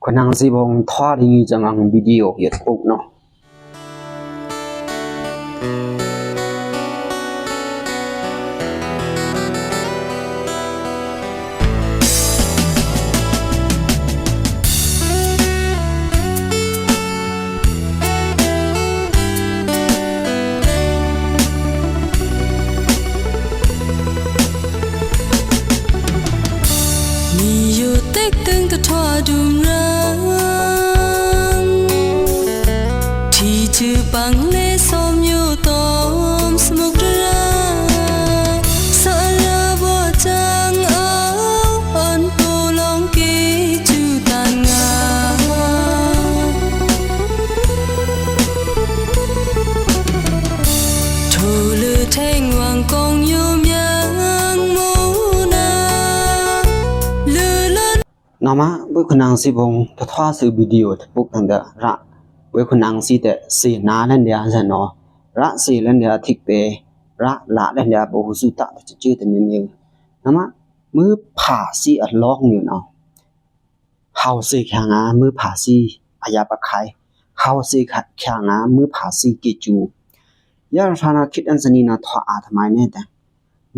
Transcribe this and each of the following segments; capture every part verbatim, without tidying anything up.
ခွန်နင်စီဗုံထွါရီငီးစံႏဗီဒီယိုယတ်ပို့နော်။ မီးယိုတဲကတၢင်တထွါဒုမ်ရန် ထီႏစုပင်လဲစောမျိုး နော်မ ခွန်နင်စီဗုံတထွါစီဗီဒီယိုတပုတ်တန်ဒရာ ခွန်နင်စီတဲ စီနာလဲန်ဒျာဇာနော် ရသေလဲန်ဒျာထိကပဲ ရလာလဲန်ဒျာဘိုဟူစုတတချေတမျိုး။ နော်မ မွေးဖါစီအလောင်းမျိုးနော်။ ဟောက်စေချင်ငါ မွေးဖါစီအယပ်အခိုင်၊ ဟောက်စေချင်ငါ မွေးဖါစီကေကျူ။ ယရသာနော် ခိတ်အန်စနီနော် ထွါအာတမိုင်နဲတဲ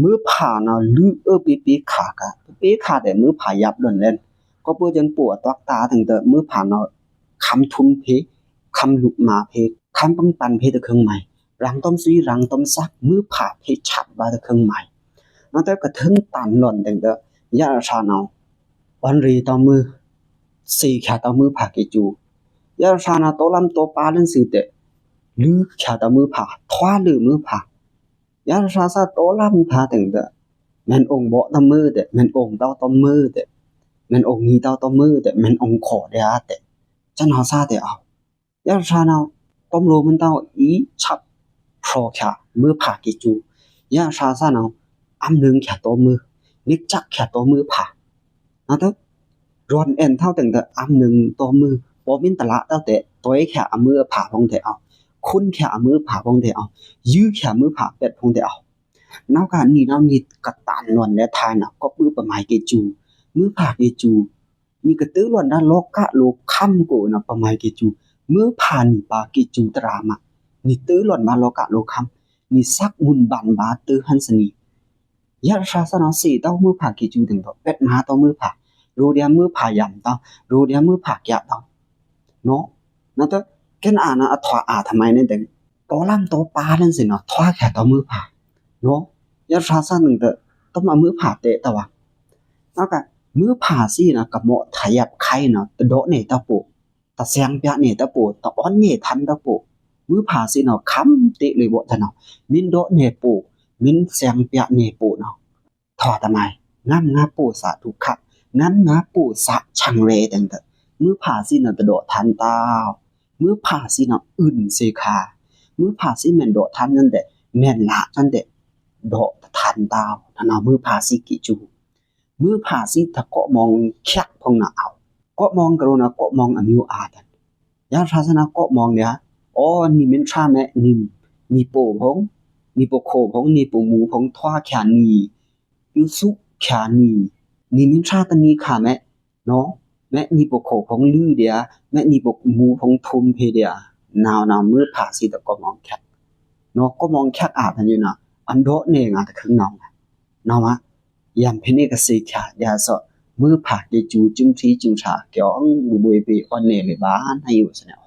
မွေးဖါနော် လွူအဵပ်ပေပေခါက ပေပေခါတဲ မွေးဖါယပ်လွန်လဲန် ကော့ပိုယန်ပိုအတွက်တာတင်တဲ မွေးဖါနော် ခမ်းထုံဖေ ခမ်းလုကမာဖေ ခမ်းပင်ပန်ဖေတခင်းမိုင် ရန်တွမ်စီရန်တွမ်စက် မွေးဖါဖေချက်ပါတခင်းမိုင် နော်တဲ ကထင်းတန်လွန်တင်တဲ ယရသာနော် အွန်ရီတောင်းမွေး စေချင်တောင်းမွေးဖါကေကျူ။ ယရသာနော် တောလမ်းတောပါလင်းစုတဲ လွူချင်တောင်းမွေးဖါ ထွါလွူမွေးဖါ ယရသာစတောလမ်းဖါတင်တဲ မန်အောင်ဘော့တမွေးတဲ မန်အောင်တောင်းတမွေးတဲ မန်အောင်ညီတောင်းတမွေးတဲ မန်အောင်ခေါ်ဒျာတဲ စနော်စတဲအော ယရသာနော် တွမ်ရိုမန်တောင်းအီချက်ဖြော်ချင်မွေးဖါကေကျူ။ ယရသာစနော် အမ်းနုင်ချင်တောင်းမွေး နစ်ချက်ချင်တောင်းမွေးဖါ နော်တဲ ရွန်အန်ထောက်တင်တဲ အမ်းနုင်တောင်းမွေး ပော်မင်းတလတ်တဲ တွဲချင်အမွေးအဖါဖုံးတဲအော ခွန်းချင်အမွေးအဖါဖုံးတဲအော ယွုချင်မွေးဖါပက်ဖုံးတဲအော နော်ကနီနော် နီကတန်လွန်လဲန်ထဲနော် ကော့ပိုပမိုင်ကေကျူ မွေးဖါကေကျူ နီကတၢလွန်ဒၣ်လောကလိုခမ်းကိုနော် ပမိုင်ကေကျူ မွေးဖါနီပါကေကျူတရာမ နီတၢလွန်ဒၣ်လောကလိုခမ်း နီစက်မုန်ဘန်ဘၣ်တၢဟန်စနီ ယရသာစနော် စေတောင်းမွေးဖါကေကျူတင်တဲ ပက်မါတောင်းမွေးဖါ ရိုဒျာမွေးဖါယမ်တောင်း ရိုဒျာမွေးဖါကျားတောင်း နော် နော်တဲ ကဲနာနော် အထွါအာတမိုင်နဲတဲ တောလမ်းတောပါလင်းစုနော် ထွါချင်တောင်းမွေးဖါ နော် ယရသာစနော်တဲ တွမ်အမွေးဖါတဲတဝါ နော်က မွေးဖါစီနော် ကမော့ထယပ်ခိုင်နော် တဒေါ့နဲတပို တစံပြနဲတပို တအွန်နဲထန်တပို မွေးဖါစီနော် ခမ်းတဲလွေဘော့တနော် မင်းဒေါ့နဲပို မင်းစံပြနဲပိုနော် ထွါတမိုင် ငမ်းငါပိုစတုခ ငမ်းငါပိုစချင်ရဲတင်တဲ မွေးဖါစီနော် တဒေါ့ထန်တဝါ မွေးဖါစီနော် အွုင်စေခါ မွေးဖါစီမန်ဒေါ့ထန်နန်တဲ မန်လတ်နန်တဲ ဒေါ့တထန်တဝါ နော် မွေးဖါစီကေကျူ မွေးဖါစီတကော့မောင်ချက်ဖုံးနော်အော ကော့မောင်ကရိုနော် ကော့မောင်အမျိုးအာတန် ယရသာစနော် ကော့မောင်ဒျာ အို နီမင်းချာမဲ နီ နီပိုဖုံး နီပိုခိုဖုံး နီပိုမူဖုံး ထွါချင်နီ ယွုစုချင်နီ နီမင်းချာတနီခါမဲ နော် မဲနီပိုခိုဖုံးလွူဒျာ မဲနီပိုမူဖုံးထုံဖေဒျာ နော်နော် မွေးဖါစီတကော့မောင်ချက် နော် ကော့မောင်ချက်အာတန်ယွုနော် အဒေါ့နဲငါတခင်းနော် နော်မ ယမ်ဖဲနဲကစေချင်ဒျာစော့ မွေးဖါကေကျူ ကျုံထီကျုံထါ ကဵုံဘူဘွေပေအွန်နဲလေဘၣ် နယူစနဲ